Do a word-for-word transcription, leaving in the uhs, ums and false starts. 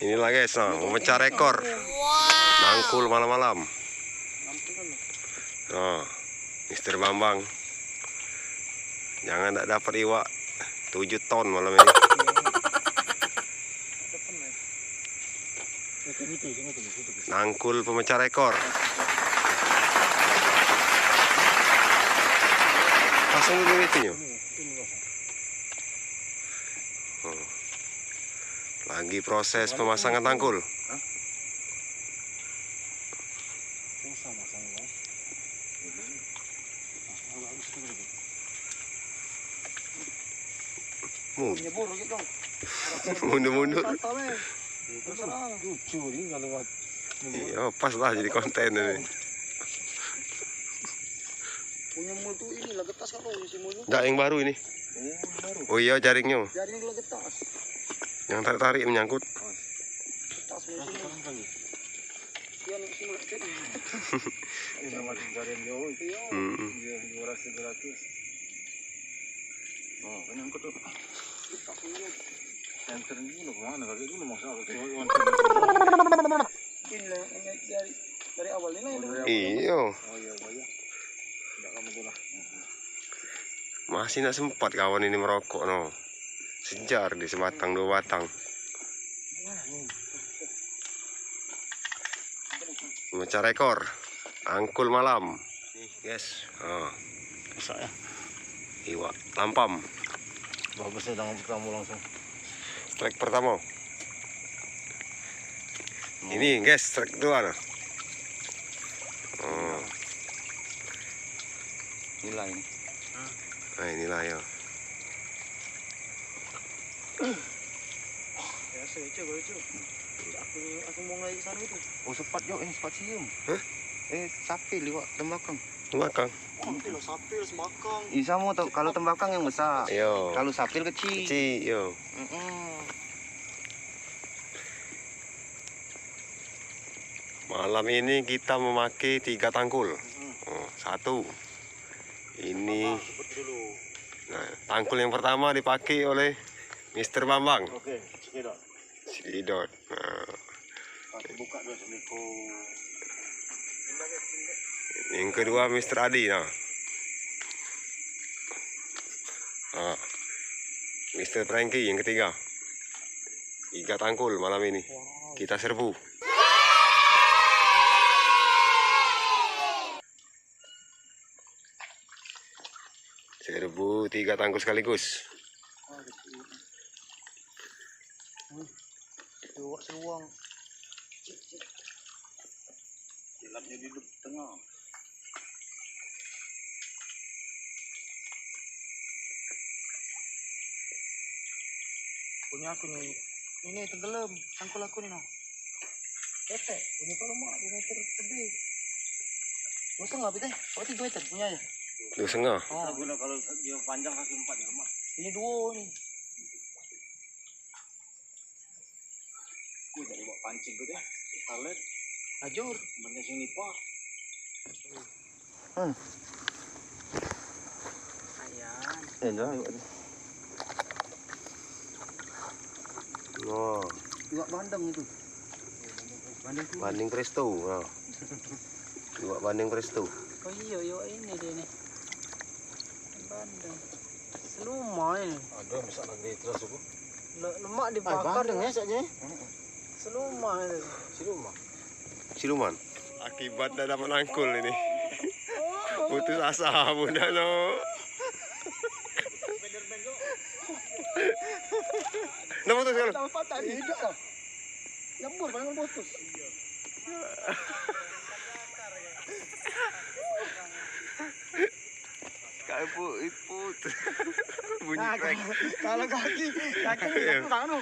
Inilah guys, nah, memecah rekor. Nangkul malam-malam. Nah, Mister Bambang. Jangan tak dapat iwak tujuh ton malam ini. Nangkul pemecah rekor. Pasang dulu itunya. Hmm. Lagi proses pemasangan tangkul. Mun-, mundur-mundur. Iya, pas lah jadi konten ini. Punya mul tu ini lah getas kalau isi mul tu. Dak, yang baru ini. Oh, yang baru. Oh iya, jaringnya. Jaring lah getas. Yang tarik-tarik menyangkut. Getas mul sini. Iya, nih, sini. Ini sama jaring dia, oi. Iya. Hmm. Iya, dua ratus, tiga ratus. Oh, kan nyangkut tu. Getas mul. Enter dulu, kemana? Bagi dulu, masa aku tengok. Ini lah, ini dari, dari awal ini lah. Oh, dari awal. Iyo. Oh, iya, iya. Tidak kamu tu lah. Masih nak sempat kawan ini merokok, no. Sejar di sebatang, dua batang. Memecah rekor. Angkul malam. Nih, guys. Oh. Besar ya. Iwak lampam. Bagus ya, tangan pertama langsung. Strike pertama. Ini, guys, strike kedua, nah. Oh. Nilai ini. Nah, inilah ya. Biasa aja, Cuk. Aku, aku mau ngelai sana itu. Oh, sepat, Cuk, ini sepat sium. Hah? Eh, sapil, iwak tembakang. Tembakang. Oh, itu lah sapil, semakang. Ih, sama tu, kalau tembakang yang besar. Iyo. Kalau sapil kecil. Kecil, iyo. Mm-mm. Malam ini kita memakai tiga tangkul. Mm-mm. Oh, satu. Ini. Nah, tangkul yang pertama dipakai oleh Mister Bambang. Oke, cekidot. Cekidot. Nah. Aku buka dulu, Assalamualaikum. Yang kedua, Mister Adi, nah. Nah. Mister Frankie yang ketiga. Tiga tangkul malam ini. Wow. Kita serbu. Serbu tiga tangkul sekaligus. Iwak seluang. Jelapnya di tengah. Punya aku ni, ini tenggelam, tangkul aku ni, nah. Ketek, punya kau lemak, dua meter lebih. Dua setengah, Pit, eh? Kau tiga meter punya ya? Dua setengah. Oh. Guna kalau dia panjang kaki empat ya, lemak. Ini dua ni. Ku jadi buat pancing tu deh. Talet. Ajur. Banyak sing nipah. Hmm. Ayan. Eh, dah, iwak tu. Wah. Iwak bandeng itu. Bandeng tu. Bandeng presto. Nah. Iwak bandeng presto. Oh iya, iwak ini dia ni. Bandeng. Selumai. Aduh, masak lagi terus aku. Le-, lemak dibakar. Ah, bandeng ya, saknya. Selumai tu. Siluman. Siluman. Akibat dah dapat nangkul ini. Putus asa bunda no. Dah putus kan? Tambah patah ni. Tidak lah. Nyebur paling putus. Kayak pu-, iput. Bunyi. Nah, krek. Kalau kaki, kaki ni kurang tu.